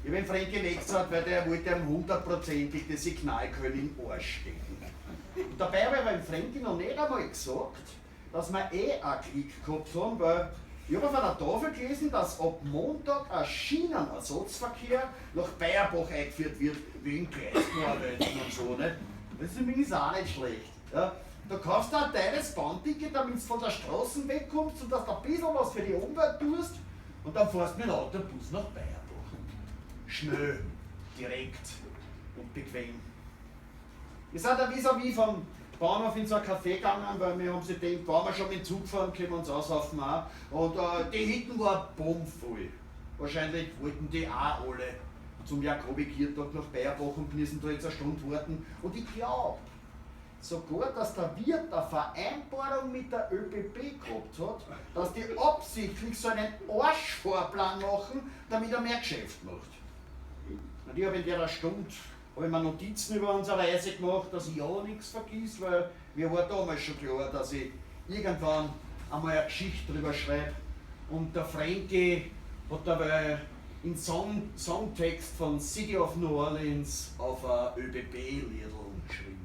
Ich hab den Frankie nicht gesagt, weil der wollte ihm hundertprozentig das Signalkeul in den Arsch stecken. Und dabei habe ich aber dem Frankie noch nicht einmal gesagt, dass wir eh einen Klick gehabt haben, weil ich habe auf einer Tafel gelesen, dass ab Montag ein Schienenersatzverkehr nach Bayerbach eingeführt wird, wegen Gleisbauarbeiten und so. Ne? Das ist übrigens auch nicht schlecht. Ja? Da kaufst du ein teures Bahnticket, damit du von der Straße wegkommst und dass du ein bisschen was für die Umwelt tust und dann fährst du mit dem Autobus nach Bayerbach. Schnell, direkt und bequem. Wir sind da vis-à-vis vom Bahnhof in so ein Café gegangen, weil wir haben sich gedacht, wenn wir schon mit dem Zug fahren, können wir uns aussaufen auch. Und die hinten war bummvoll. Wahrscheinlich wollten die auch alle zum Jakobikirtag nach Bayerbach und müssen da jetzt eine Stunde warten. Und ich glaube sogar, dass der Wirt eine Vereinbarung mit der ÖBB gehabt hat, dass die absichtlich so einen Arschfahrplan machen, damit er mehr Geschäft macht. Und ich habe in der Stunde habe ich mir Notizen über unsere Reise gemacht, dass ich ja nichts vergiss, weil mir war damals schon klar, dass ich irgendwann einmal eine Geschichte drüber schreibe. Und der Frankie hat dabei einen Songtext von City of New Orleans auf ein ÖBB-Liedl geschrieben.